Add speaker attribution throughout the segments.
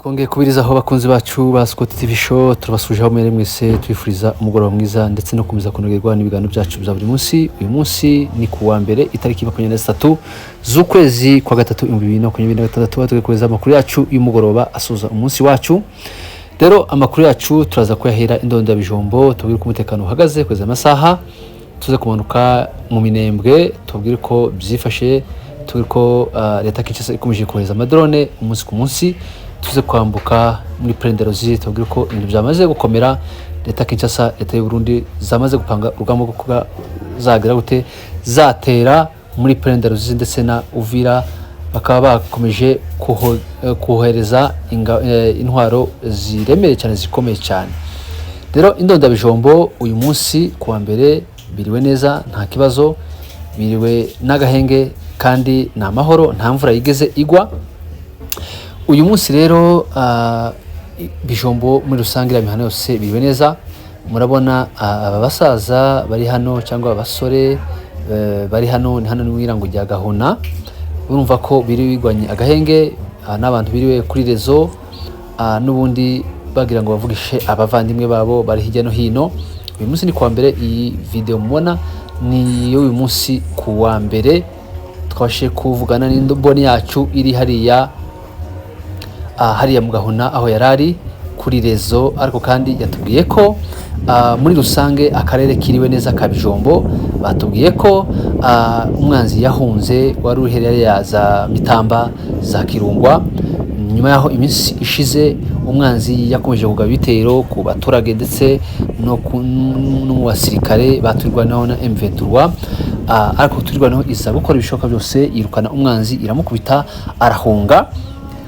Speaker 1: Twongeye kubirizaho abakunzi bacu ba Scott TV Show, turabasuje aho mwere mwese, tubifuriza umugoroba mwiza ndetse no gukomeza kunogerwa n'ibiganiro byacu bya buri munsi. Uyu munsi ni ku wa mbere, itariki 23 z'ukwezi kwa gatatu 2026. Tugiye kubagezaho amakuru yacu y'umugoroba asoza umunsi wacu. Rero amakuru yacu turaza kuyahera Indondabijombo, tubwire uko umutekano uhagaze kugeza amasaha, tuze kumanuka mu Minembwe tubwire uko byifashe, tubwire ko leta Kinshasa ikomeje kohereza amadrone umunsi ku munsi, tuze kwambuka muri Plaine de Ruzizi tubwire ko ibintu byamaze gukomera. Leta Kinshasa, leta y'u Burundi zamaze gupanga urugamba rwo kuba zagira gute, zatera muri Plaine de Ruzizi ndetse na Uvira, bakaba bakomeje kohereza intwaro ziremereye cyane, zikomeye cyane. Rero Indondabijombo uyu munsi ku wa mbere biriwe neza, nta kibazo, biriwe n'agahenge kandi ni amahoro, nta mvura yigeze igwa uyu munsi. Rero Bijombo muri rusange, iriya mihanda yose biriwe neza. Murabona aba basaza bari hano cyangwa abasore bari hano, ni hano ni mu irango rya Gahona. Urumva ko biri bigwanye agahenge, n'abantu biriwe kuri réseau, n'ubundi bagira ngo bavugishe abavandimwe babo bari hirya no hino. Uyu munsi ni kuwa mbere. Iyi video mubona ni iy'uyu munsi ku wa mbere. Twabashije kuvugana n'imboni yacu iri hariya, hariya mu Gahuna aho yari ari kuri réseau, ariko kandi yatubwiye ko muri rusange akarere kiriwe neza ka Bijombo. Batubwiye ko umwanzi yahunze wari uherereye za Mitamba, za Kirungwa. Nyuma y'aho iminsi ishize umwanzi yakomeje kugaba ibitero ku baturage ndetse no mu basirikare baturwanaho na M23, ariko Twirwaneho iza gukora ibishoboka byose yirukana umwanzi, iramukubita arahunga.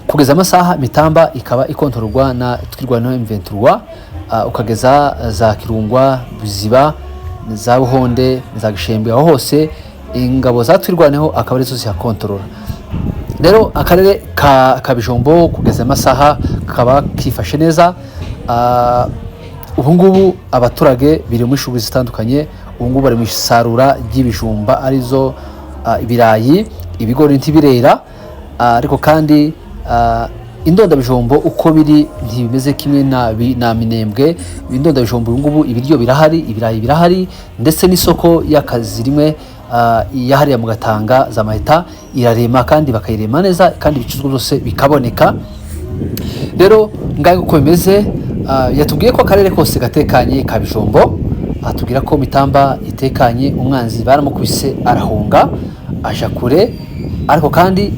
Speaker 1: Kugeza amasaha Mitamba ikaba ikontororwa na Twirwaneho M23, ukageza za Kirungwa, Biziba, za Buhonde, za Gishembe, aho hose ingabo za Twirwaneho akaba arizo zihakontorora. Rero akarere ka Bijombo kugeza amasaha kakaba kifashe neza. Ubu ngubu abaturage biri muri shughuli zitandukanye. Ubu ngubu bari mu isarura ry'ibijumba, arizo ibirayi, ibigori ntibirera. Ariko kandi Indondabijombo uko biri ntibimeze kimwe na Minembwe. Indondabijombo ubu ngubu ibiryo birahari, ibirayi birahari, ndetse n'isoko y'akazi rimwe yahariya mu Gatanga za Maheta irarema kandi bakayirema neza, kandi ibicuruzwa byose bikaboneka. Rero ngaho uko bimeze, yatubwiye ko akarere kose gatekanye ka Bijombo, atubwira ko Mitamba itekanye, umwanzi baramukubise arahunga aja kure, ariko kandi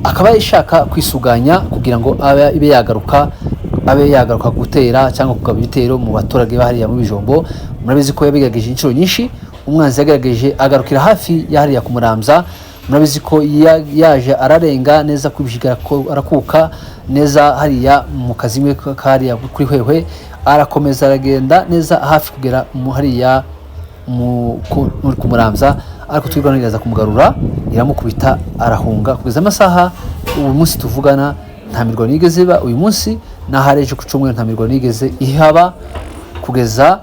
Speaker 1: akaba yashaka kwisuganya kugira ngo abe yagaruka gutera cyangwa kugaba ibitero mu baturage bahariya mu Bijombo. Murabizi ko yabigerageje inshuro nyinshi. Umwanzi yagerageje agarukira hafi yahariya ku Muramza. Murabizi ko yaje ararenga neza kwibishiga, arakuka neza hariya mu kazimwe kariya kuri Hwehwe, arakomeza aragenda neza hafi kugera mu hariya ku Muramza, ariko Twirwaneho iraza kumugarura, iramukubita arahunga. Kugeza amasaha uyu munsi tuvugana nta mirwano yigeze iba uyu munsi, n'ahari ejo ku cyumweru nta mirwano yigeze ihaba kugeza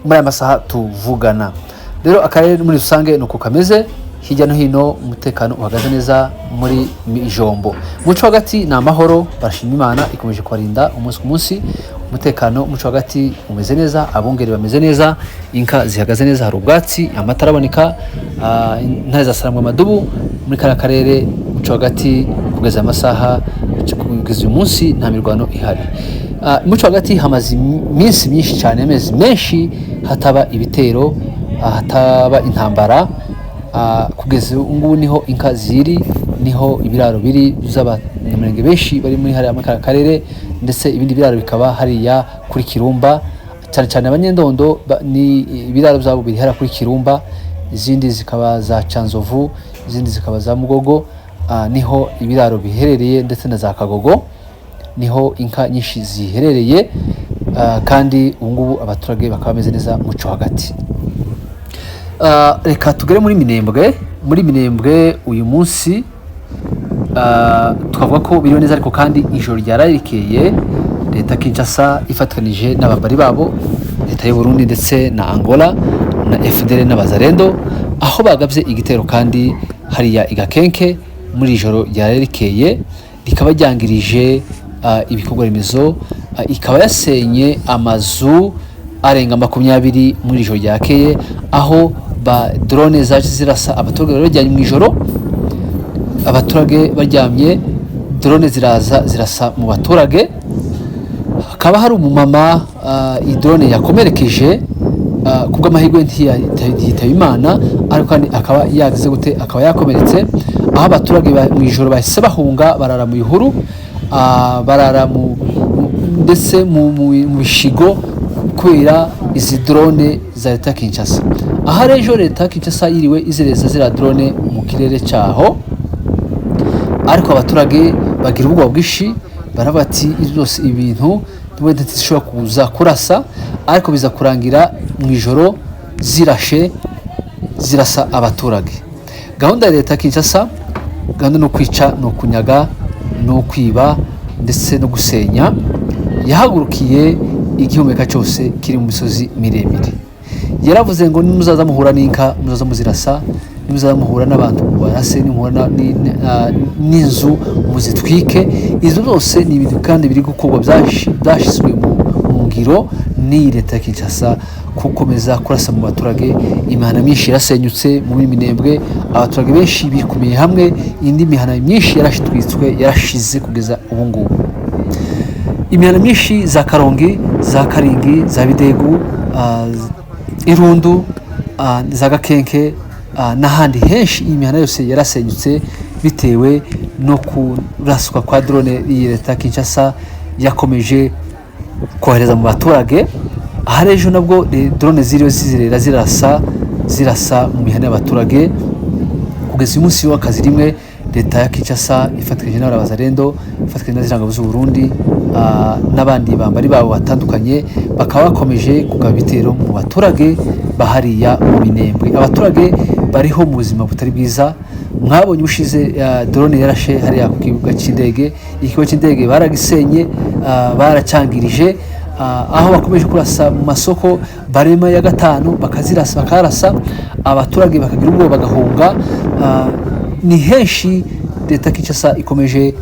Speaker 1: muri aya masaha tuvugana. Rero akarere muri rusange ni uko kameze. Hirya no hino umutekano uhagaze neza muri Ijombo. Muco hagati ni amahoro, barashima Imana ikomeje kubarinda umunsi ku munsi. Umutekano muco hagati umeze neza, abungeri bameze neza, inka zihagaze neza, hari ubwatsi, amata araboneka, intare zasarangwa amadubu muri kariya karere muco hagati. Kugeza amasaha, kugeza uyu munsi nta mirwano ihari. Muco hagati hamaze iminsi myinshi cyane, amezi menshi hataba ibitero, hataba intambara. Kugeza ubu ngubu niho inka ziri, niho ibiraro biri by'abanyamurenge benshi bari muri hariya muri kariya karere, ndetse ibindi biraro bikaba hariya kuri Kirumba, cyane cyane Abanyendondo ni ibiraro byabo biri hariya kuri Kirumba, izindi zikaba za Canzovu, izindi zikaba za Mugogo. Niho ibiraro biherereye, ndetse na za Kagogo niho inka nyinshi ziherereye. Kandi ubu ngubu abaturage bakaba bameze neza muco hagati. Reka tugere muri Minembwe. Muri Minembwe uyu munsi twavuga ko biriwe neza, ariko kandi ijoro ryaraye rikeye leta Kinshasa ifatanije n'abambari babo, leta y'u Burundi ndetse na Angola na FDL n'Abazarendo, aho bagabye igitero kandi hariya i Gakenke muri ijoro ryaraye rikeye, rikaba ryangirije ibikorwa remezo, ikaba yasenye amazu arenga 20 muri ijoro ryakeye, aho ba drone zaje zirasa abaturage bari baryamye mu ijoro. Abaturage baryamye, drone ziraza zirasa mu baturage. Hakaba hari umumama iyi drone yakomerekeje, kubw'amahirwe ntiyitaba Imana, ariko kandi akaba yagize gute, akaba yakomeretse, aho abaturage mu ijoro bahise bahunga, barara mu bihuru, barara ndetse mu bishigo kubera izi drone za leta ya Kinshasa. Aha rero leta ya Kinshasa yiriwe izereza ziriya drone mu kirere cyaho, ariko abaturage bagira ubwoba bwinshi, baravuga ati ibi byose ibintu wenda zishobora kuza kurasa, ariko biza kurangira mu ijoro zirashe, zirasa abaturage. Gahunda ya leta ya Kinshasa, gahunda ni ukwica, ni ukunyaga, ni ukwiba ndetse no gusenya. Yahagurukiye igihumeka cyose kiri mu misozi miremire. Yaravuze ngo nimuzaza muhura n'inka muzaza muzirasa, nimuzaza muhura n'abantu mubarase, nimuhura n'inzu muzitwike. Izo zose ni ibintu kandi biri gukorwa, byashyizwe mu ngiro n'iyi leta ya Kinshasa, gukomeza kurasa mu baturage. Imihana myinshi yarasenyutse muri Minembwe, abaturage benshi bikumiye hamwe, indi mihana myinshi yarashitwitswe, yarashize kugeza ubu ngubu. Imihana myinshi za Karongi, za Karingi, za Bidegu, Irundu, za Gakenke, n'ahandi henshi, iyi mihana yose yarasenyutse bitewe no kuraswa kwa drone iyi leta ya Kinshasa yakomeje kohereza mu baturage. Aha ejo nabwo drone ziriwe zizerera, zirasa mu mihana y'abaturage. Kugeza uyu munsi w'akazi rimwe, leta ya Kinshasa ifatikanyije n'abazarendo, ifatikanyije na ziriya ngabo z'u Burundi, n'abandi bambari babo batandukanye, bakaba bakomeje kugaba ibitero mu baturage bahariya mu Minembwe. Abaturage bariho mu buzima butari bwiza. Mwabonye ubushize drone yarashe hariya ku kibuga cy'indege. Ikibuga cy'indege baragisenye, baracyangirije, aho bakomeje kurasa mu masoko barema ya gatanu, bakazirasa, bakarasa abaturage bakagira ubwoba bagahunga. Ni henshi leta ya Kinshasa ikomeje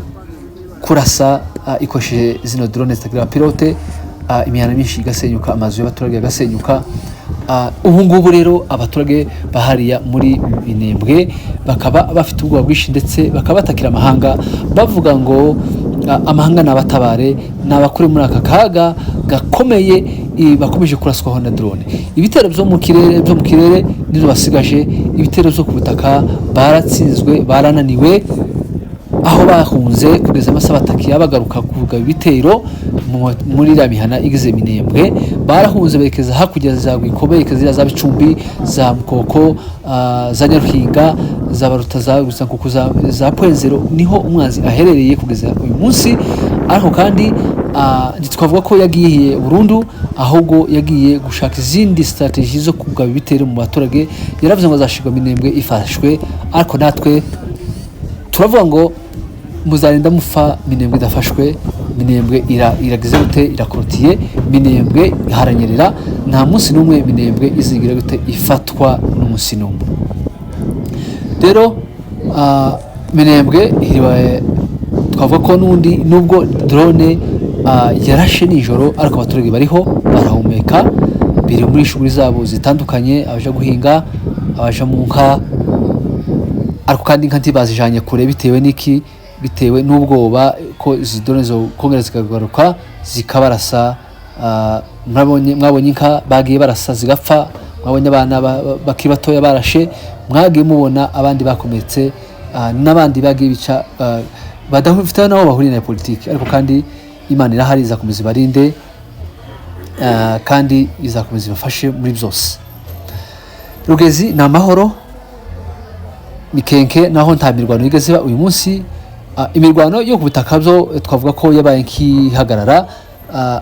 Speaker 1: kurasa, ikoresheje zino drone zitagira abapilote, imihanda myinshi igasenyuka, amazu y'abaturage agasenyuka. Ubu ngubu rero abaturage bahariya muri Minembwe bakaba bafite ubwoba bwinshi, ndetse bakaba batakira amahanga, bavuga ngo amahanga nabatabare, nabakure muri aka kaga gakomeye bakomeje kuraswaho na drone. Ibitero byo mu kirere nibyo basigaje. Ibitero byo ku butaka baratsinzwe, barananiwe, aho bahunze kugeza amasaha batakiya bagaruka kugaba ibitero muri iriya mihana igize Minembwe. Barahunze berekeza hakurya za Rwiko, berekeza za Bicumbi, za Mukoko, za Nyaruhinga, za Baruta, za Rusankuku, za Pwenzero, niho umwanzi aherereye kugeza uyu munsi. Ariko kandi ntitwavuga ko yagiye burundu, ahubwo yagiye gushaka izindi strategy zo kugaba ibitero mu baturage. Yaravuze ngo azashirwa Minembwe ifashwe, ariko natwe turavuga ngo muzarinda mupfa Minembwe idafashwe. Minembwe iragize gute, irakorotiye. Minembwe haranyerera, nta munsi n'umwe Minembwe izigira gute ifatwa n'umunsi n'umwe. Rero Minembwe iriwe, twavuga ko n'undi nubwo drone yarashe nijoro, ariko abaturage bariho barahumeka, biri muri shughuli zabo zitandukanye, abaja guhinga, abaja mu nka, ariko kandi inka ntibazijanye kure. Bitewe n'iki? Bitewe n'ubwoba ko izi drone zo kongera zikagaruka zikabarasa. Mwabonye inka bagiye barasa zigapfa, mwabonye abana bakiri batoya barashe, mwagiye mubona abandi bakomeretse, n'abandi bagiye bica, badafite n'aho bahuriye na politiki. Ariko kandi Imana irahari, izakomeza ibarinde, kandi izakomeza ibafashe muri byose. Rugezi ni amahoro, Mikenke naho nta mirwano yigeze iba uyu munsi. Imirwano yo ku butaka byo twavuga ko yabaye nk'ihagarara,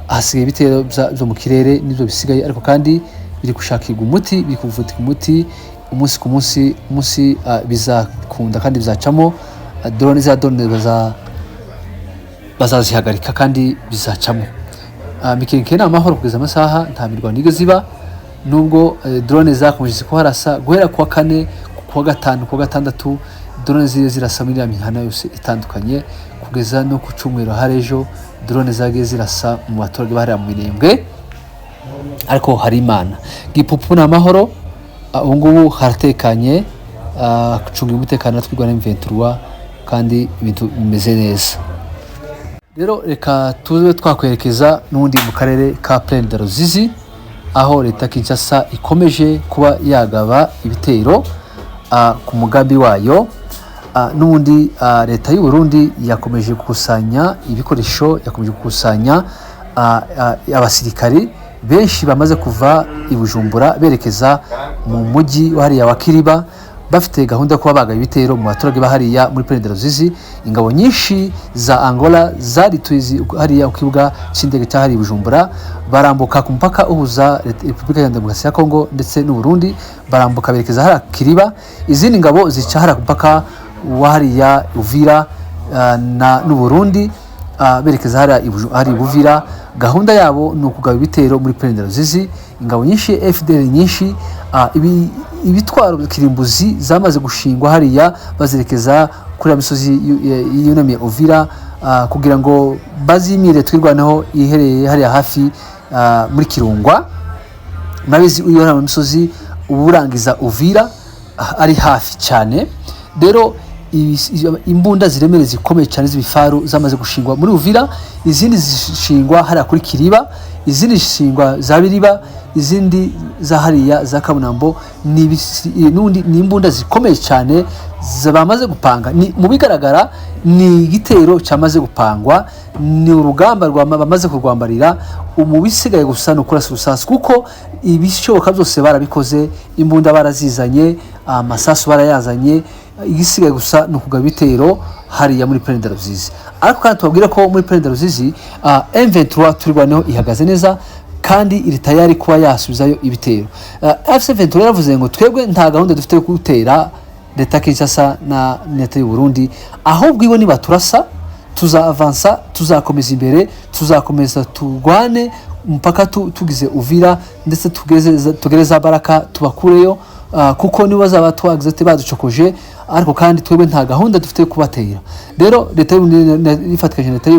Speaker 1: hasigaye ibitero byo mu kirere nibyo bisigaye, ariko kandi biri gushakirwa umuti, biri kuvutika umuti umunsi ku munsi. Umunsi bizakunda kandi bizacamo, drone za drone bazazihagarika kandi bizacamo. Mikenke ni amahoro kugeza amasaha, nta mirwano yigeze iba, nubwo drone zakomeje kuharasa guhera kuwa kane, kuwa gatanu, kuwa gatandatu. Drone ziri zirasa muri iriya mihana yose itandukanye. Kugeza no ku cyumweru hari ejo drone zagiye zirasa mu baturage bahariya mu Minembwe, ariko hari Imana. Gipupu ni amahoro, ubu ngubu haratekanye, gucunga umutekano twigwa na M23 kandi ibintu bimeze neza. Rero reka tuze twakwerekeza n'ubundi mu karere ka Plaine de Ruzizi, aho leta ya Kinshasa ikomeje kuba yagaba ibitero ku mugambi wayo. N'ubundi leta y'u Burundi yakomeje gukusanya ibikoresho, yakomeje gukusanya abasirikari benshi bamaze kuva i Bujumbura berekeza mu mujyi wa hariya wa Kiriba, bafite gahunda yo kuba bagaba ibitero mu baturage ba hariya muri Plaine de Ruzizi. Ingabo nyinshi za Angola zarituye hariya ku kibuga cy'indege cya hariya i Bujumbura, barambuka ku mupaka uhuza Repubulika ya Demokarasi ya Kongo ndetse n'u Burundi, barambuka berekeza hariya Kiriba. Izindi ngabo zica hariya ku mupaka wa hariya Uvira na n'u Burundi, berekeza hariya hariya i Buvira. Gahunda yabo ni ukugaba ibitero muri Plaine de Ruzizi. Ingabo nyinshi, FDL nyinshi, ibitwaro kirimbuzi zamaze gushingwa hariya, bazerekeza kuri ya misozi yunamiye Uvira, kugira ngo bazimire Twirwaneho iherereye hariya hafi muri Kirungwa. Murabizi, uyu hariya mu misozi uburangiza Uvira, ari hafi cyane. Rero imbunda ziremereye zikomeye cyane z'ibifaru zamaze gushingwa muri Uvira, izindi zishingwa hariya kuri Kiriba, izindi zishingwa za Biriba, izindi za hariya za Kabunambo. N'ubundi ni imbunda zikomeye cyane bamaze gupanga. Ni mu bigaragara ni igitero cyamaze gupangwa, ni urugamba bamaze kurwambarira. Mu bisigaye gusa ni ukurasa urusasu, kuko ibishoboka byose barabikoze, imbunda barazizanye, amasasu barayazanye, igisigaye gusa ni ukugaba ibitero hariya muri Plaine de Ruzizi. Ariko kandi tubabwire ko muri Plaine de Ruzizi M23 Twirwaneho ihagaze neza kandi iri tayari kuba yasubizayo ibitero. AFC 23 yaravuze ngo twebwe nta gahunda dufite yo gutera leta ya Kinshasa na leta y'u Burundi, ahubwo ibo nibaturasa tuzavansa, tuzakomeza imbere, tuzakomeza turwane mpaka tugize Uvira ndetse tugere za Baraka, tubakureyo, kuko nibo bazaba twagize ati baducokoje, ariko kandi twebwe nta gahunda dufite yo kubatera. Rero leta y'u Burundi ifatikanyije na leta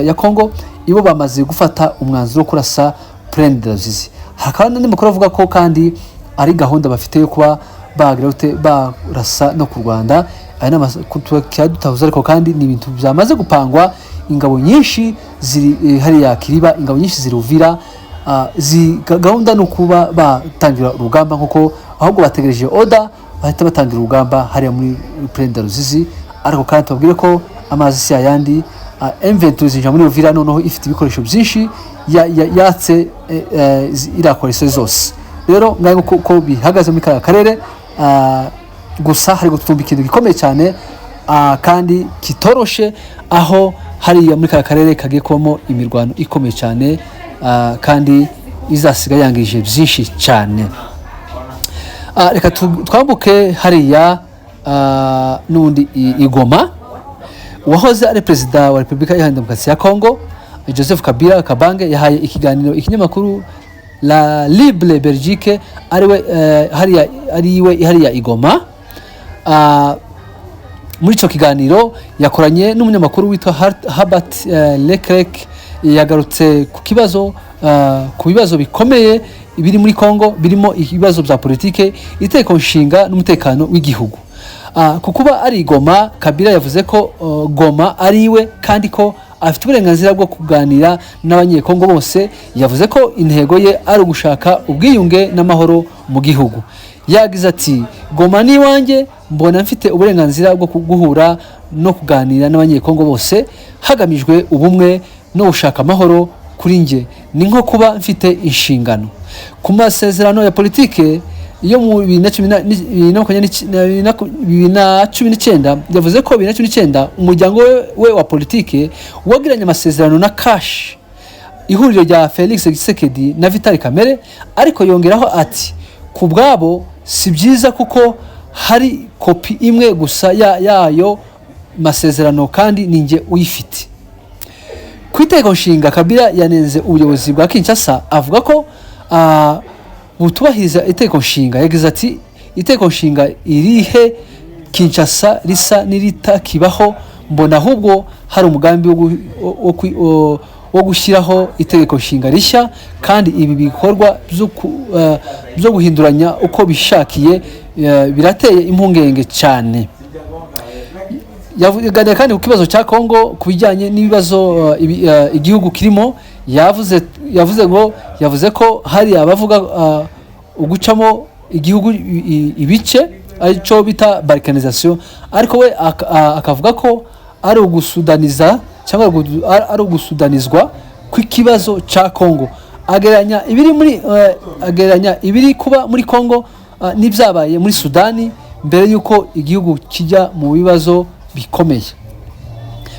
Speaker 1: ya Congo, ibo bamaze gufata umwanzuro wo kurasa Plaine de Ruzizi. Hakaba n'andi makuru avuga ko kandi ari gahunda bafite yo kuba bagira gute, barasa no ku Rwanda. Aya ni amakuru dutahuza, ariko kandi ni ibintu byamaze gupangwa. Ingabo nyinshi ziri hariya Kiriba, ingabo nyinshi ziri Uvira. Gahunda ni ukuba batangira urugamba, nkuko ahubwo bategereje order bahita batangira urugamba hariya muri Plaine de Ruzizi. Ariko kandi tubabwire ko amazi si ayandi. M23 zinjira muri Uvira noneho ifite ibikoresho byinshi, yatse iriya coalition zose. Rero ngaho uko bihagaze muri kariya karere, gusa hari gutumba ikintu gikomeye cyane, kandi kitoroshe, aho hariya muri kariya karere kagiye kubamo imirwano ikomeye cyane, kandi izasiga yangije byinshi cyane. Reka twambuke hariya n'ubundi i Goma. Uwahoze ari perezida wa Repubulika Iharanira Demokarasi ya Kongo, Joseph Kabila Kabange, yahaye ikiganiro ikinyamakuru La Libre Belgique, ariwe hariya ariwe hariya i Goma. Muri icyo kiganiro yakoranye n'umunyamakuru witwa Herbert Leclerc, yagarutse ku bibazo bikomeye biri muri Congo, birimo ibibazo bya politike, iteko nshinga n'umutekano w'igihugu. Ku kuba ari i Goma, Kabila yavuze ko Goma ari iwe kandi ko afite uburenganzira bwo kuganira n'Abanyekongo bose. Yavuze ko intego ye ari ugushaka ubwiyunge n'amahoro mu gihugu. Yagize ati: "Goma ni iwanjye, mbona mfite uburenganzira bwo guhura no kuganira n'Abanyekongo bose hagamijwe ubumwe no gushaka amahoro. Kuri njye ni nko kuba mfite inshingano." Ku masezerano ya politike yo mu 2019, yavuze ko 2019 umuryango we wa politike wagiranye amasezerano na CACH, ihuriro rya Felix Tshisekedi na Vital Kamerhe, ariko yongeraho ati ku bwabo si byiza kuko hari kopi imwe gusa yayo masezerano kandi ni njye uyifite. Ku itegeko nshinga, Kabila yanenze ubuyobozi bwa Kinshasa, avuga ko butubahiriza itegeko nshinga. Yagize ati: "Itegeko nshinga irihe? Kinshasa risa n'iritakibaho. Mbona ahubwo hari umugambi wo gushyiraho itegeko nshinga rishya, kandi ibi bikorwa byo guhinduranya uko bishakiye birateye impungenge cyane. Yavuganiye kandi ku kibazo cya Kongo, ku bijyanye n'ibibazo igihugu kirimo. Yavuze ko hari abavuga ugucamo igihugu ibice, aricyo bita balkanisation, ariko we akavuga ko ari ugusudaniza cyangwa ari ugusudanizwa kw'ikibazo cya Kongo. Agereranya ibiri kuba muri Kongo n'ibyabaye muri Sudani mbere y'uko igihugu kijya mu bibazo bikomeye.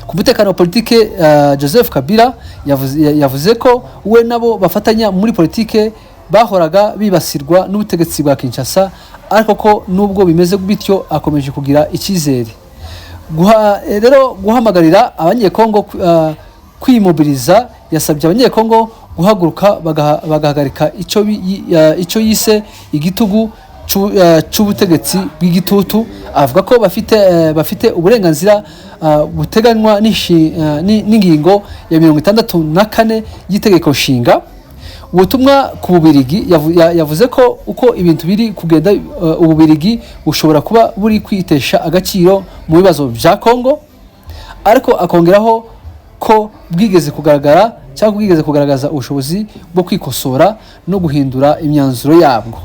Speaker 1: Ku mutekano wa politike, Joseph Kabila yavuze ko we nabo bafatanya muri politike bahoraga bibasirwa n'ubutegetsi bwa Kinshasa, ariko ko nubwo bimeze bityo akomeje kugira icyizere. Rero guhamagarira Abanyekongo kwimobiliza, yasabye Abanyekongo guhaguruka bagahagarika icyo yise igitugu c'ubutegetsi bw'igitutu. Avuga ko bafite uburenganzira buteganywa n'ingingo ya 64 y'itegeko nshinga. Ubutumwa ku Bubirigi, yavuze ko uko ibintu biri kugenda, Ububirigi bushobora kuba buri kwitesha agaciro mu bibazo bya Kongo, ariko akongeraho ko bwigeze kugaragara cyangwa bwigeze kugaragaza ubushobozi bwo kwikosora no guhindura imyanzuro yabwo.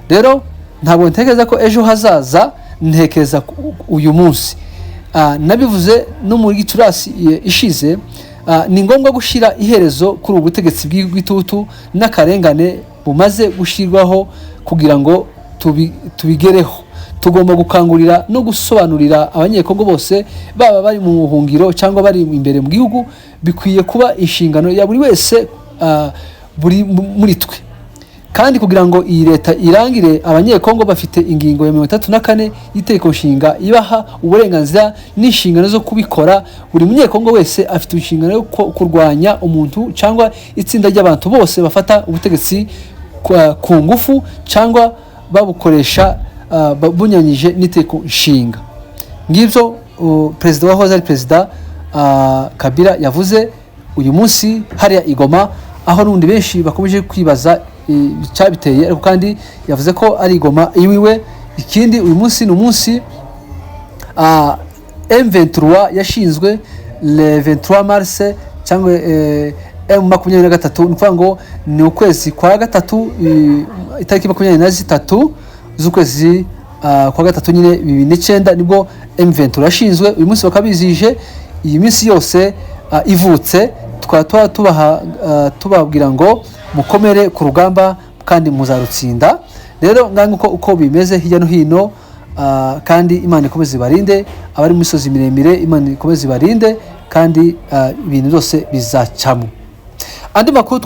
Speaker 1: Rero ntabwo ntekereza ko ejo hazaza, ntekereza uyu munsi. Nabivuze no muri Gicurasi ishize, ni ngombwa gushyira iherezo kuri ubu butegetsi bw'igitutu n'akarengane bumaze gushyirwaho. Kugira ngo tubigereho, tugomba gukangurira no gusobanurira Abanyekongo bose, baba bari mu buhungiro cyangwa bari imbere mu gihugu. Bikwiye kuba inshingano ya buri wese buri muri twe. Kandi kugira ngo iyi leta irangire, Abanyekongo bafite ingingo ya 34 y'itegeko nshinga ibaha uburenganzira n'inshingano zo kubikora. Buri Munyekongo wese afite inshingano yo kurwanya umuntu cyangwa itsinda ry'abantu bose bafata ubutegetsi ku ngufu cyangwa babukoresha bunyanyije n'itegeko nshinga. Ngibyo perezida wahoze ari perezida Kabila yavuze uyu munsi hariya i Goma, aho n'ubundi benshi bakomeje kwibaza icyabiteye, ariko kandi yavuze ko ari i Goma iwiwe. Ikindi, uyu munsi ni umunsi M23 yashinzwe, le 23 mars cyangwa M23, ni ukuvuga ngo ni ukwezi kwa gatatu, itariki 23 z'ukwezi kwa gatatu nyine 2009 nibwo M23 yashinzwe. Uyu munsi bakaba bizihije iyi minsi yose ivutse. Tukaba tuba tubaha tubabwira ngo mukomere ku rugamba kandi muzarutsinda. Rero ngaho uko bimeze hirya no hino, kandi Imana ikomeze ibarinde. Abari mu misozi miremire, Imana ikomeze ibarinde, kandi ibintu byose bizacamo. Andi makuru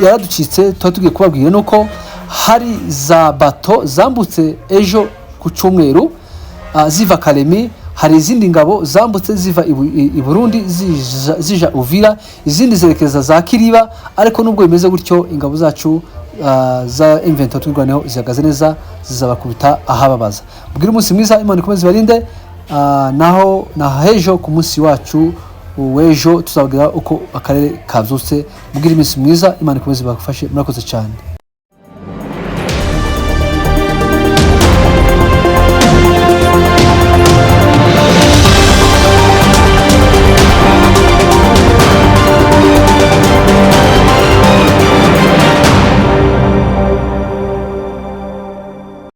Speaker 1: yaraducitse tuba tugiye kubabwira ni uko hari za bato zambutse ejo ku cyumweru ziva Kalemi. Hari izindi ngabo zambutse ziva i Burundi zija Uvira, izindi zerekeza za Kiriba. Ariko nubwo bimeze gutyo, ingabo zacu za M23 Twirwaneho zihagaze neza, zizabakubita ahababaza. Mugire umunsi mwiza, Imana ikomeze ibarinde. Naho nahejo ku munsi wacu w'ejo tuzababwira uko akarere kabyutse. Mugire iminsi mwiza, Imana ikomeze ibafashe. Murakoze cyane.